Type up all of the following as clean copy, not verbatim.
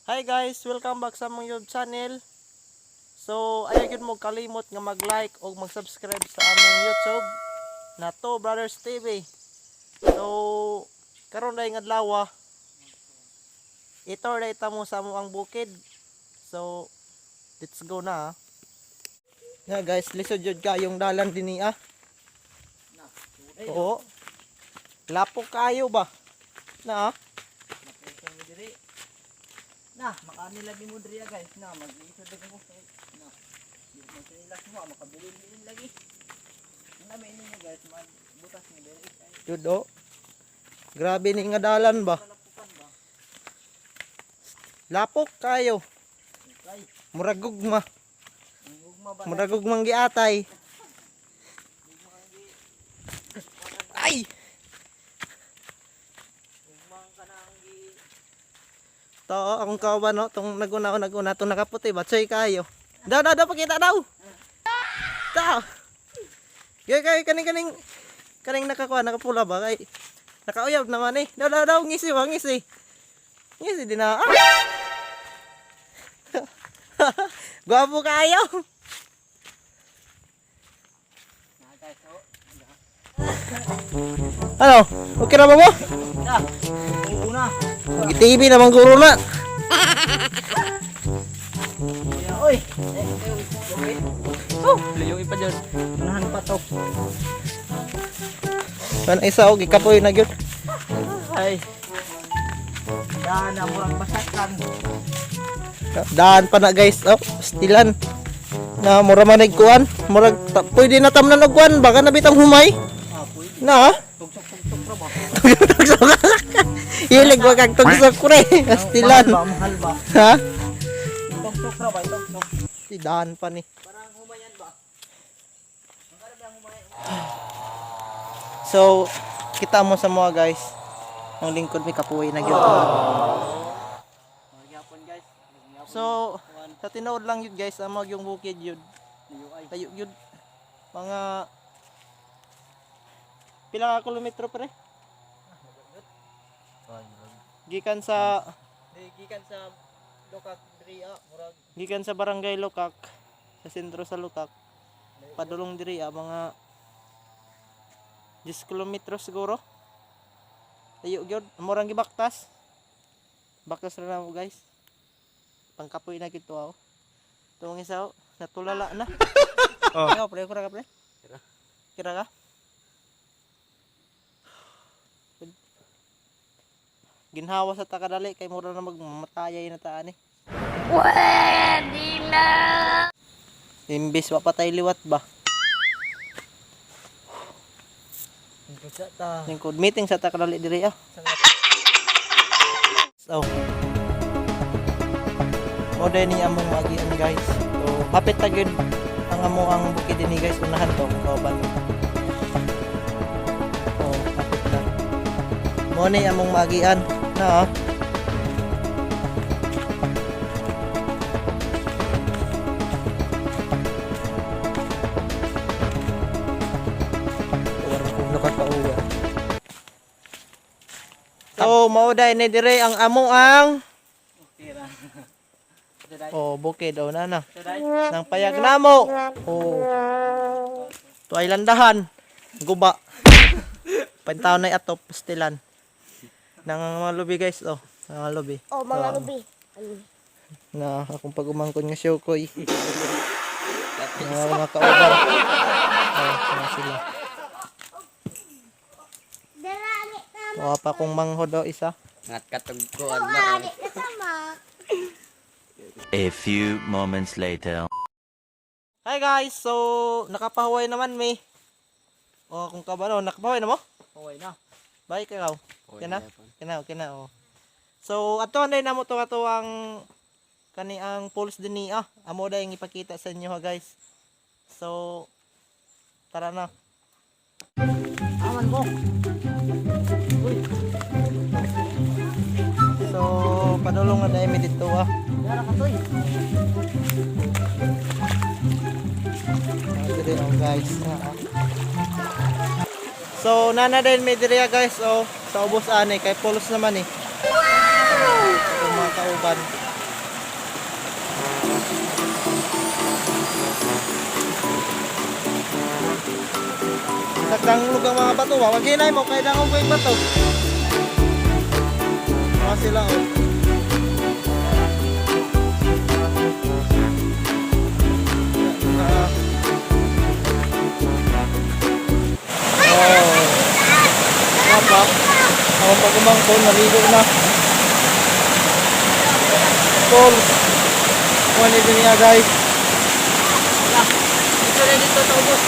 Hi guys, welcome back sa among YouTube channel. So, ayaw gyud mo kalimot nga mag-like o mag-subscribe sa among YouTube na To Brothers TV. So, karon dahil nga adlaw, ito dahil ta mo sa among ang bukid. So, let's go na. Ah. Nga guys, lisod jud kayong dalan dinhi ah. Oo. Lapok kayo ba? Na ah. Napusan mo diri. Na, makani lagi mo diri ah, guys. Na, mag-iisod lagi mo. Na. Di mo sinilas mo, ah, makabilin lagi. Ang namin ninyo guys, magbutas mo diri. Ay, Jud oh. Grabe ni nga dalan ba? kalapukan ba? Lapok kayo. Okay. Murag gugma. Ang ugma ba? Murag gugmang giatay. Ay! Ugma ka na ang gi. To, akong kauban no, tong naguna ko naguna tong nakaputi ba choy kayo. Daw daw daw pakita daw. Daw. Kay kay kaning kaning kaning nakakuha nakapula ba kay nakauyab naman eh. Daw daw daw ngisi ba ngisi. Ngisi din na. Ah! Gwapo kayo. Na guys, oh. Ano? Okay ra ba mo? Na. Una. Mag-TV naman guro na. Kuya, oy. Eh, okay. Oh, layo ipa dyan. Unahan pa to. Ano isa og ikapoy na gyud. Ay. Dana, murang basakan. Daan pa na guys. Oh, stilan. Na mura man ay kuan. Murag ta, pwede na tamnan og kuan baka na bitang humay. Ah, pwede. Na. Tugsok-tugsok ra ba? Tugsok. Hilig wa kag tugsok pre. Stilan. Mahal ba? Mahal ba? Ha? Tugsok ra ba? Tugsok. Si daan pa ni. Parang humayan ba? Magkano ba ang humayan? So, kita mo sa mga guys. Ang lingkod may kapuwi na gyud. Magyapon guys. Magyapon. So, sa tinuod lang yun guys, ang mga yung bukid yun. UI. Tayo yun. Mga pila ka kilometro pre? Gikan sa Gikan sa Lokak diri ah, murag gikan sa barangay Lokak sa sentro sa Lokak padulong diri ah, mga 10 kilometro siguro. Tayo gyud, murang gibaktas. Baktas ra na mo guys. Pangkapoy na gid to ah. Tuong isa oh, natulala na. Oh. Ikaw, pre, kura ka pre? Kira ka? Ginhawa sa takadali kay mura na magmamatayay na taan eh. Pwede na! Imbis wa patay liwat ba? Lingkod sa ta. Lingkod meeting sa takadali diri ah. So, mo din ni among magian guys. So, hapit ta gyud ang amo ang bukid dinhi guys, unahan to kung kauban. Oh, hapit na. Mo ni among magian na ah. Wala kong nakakauwa. So, mao dai ni dire ang amo ang Okay ra. Today. oh bukid oh nana. Today. Nang payag namo. Oh. To ay landahan. Guba. Pantaw na atop pastilan. Nang mga lubi guys oh. Mga lubi. Oh, mga lubi. Na akong pag-umangkon nga siyokoy. Mga kauban. Oh, na sila. Darani ka. Wa pa kong manghod oh, isa. Ngat katog kuan Ari ka sama. A few moments later. Hi guys, so nakapahuway naman mi. Oh, kung kabalo, nakapahuway na mo? Okay na. Bye ikaw. Kina? Kina, kina oh. So ato anday namo to ato ang kani ang pulse din ni ah. Amo dai ang ipakita sa inyo ha guys. So tara na. Aman mo. So padulong na dai mi dito ah. Dara ka toy. Ah, Dire oh guys. Ah, ah. So nana din mi dire ah, guys oh sa ubos ani kay pulse naman eh. Wow! Mga kauban. Sakdang lugang mga bato ba? Wag hinay mo, kaya dangog ko yung bato. Mga sila oh. Ah. Oh. Apa? Ako pag umangkon, naligo na. Tol. Kuha ni niya, guys. Dito na dito sa ubos.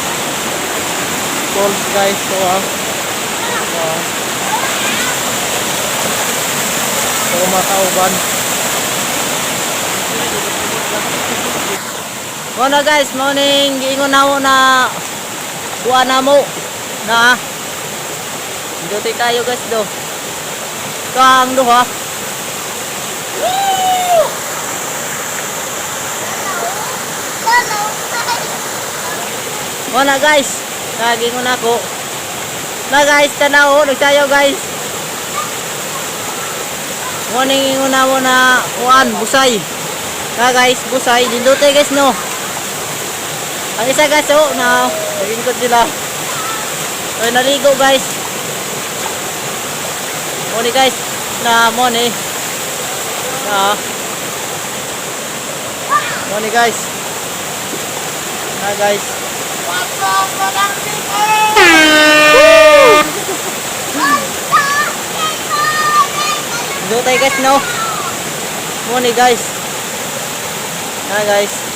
Tolls, guys. So ah. Ah. So mga kauban. Muna guys, morning giingon na mo na kuha na mo na Duti kayo guys do. Ito ang duha. Muna guys, nagingon ako. Na guys, tanaw, nagsayaw guys. Morning ingon na mo na kuan, busay. Na guys, busay, dinduti guys no. Ang isa guys, oh, na nagingkot sila. Ay, naligo guys. Moni guys, na moni. Na. Moni guys. Na guys. Dito tayo guys, no. Moni guys. Na guys.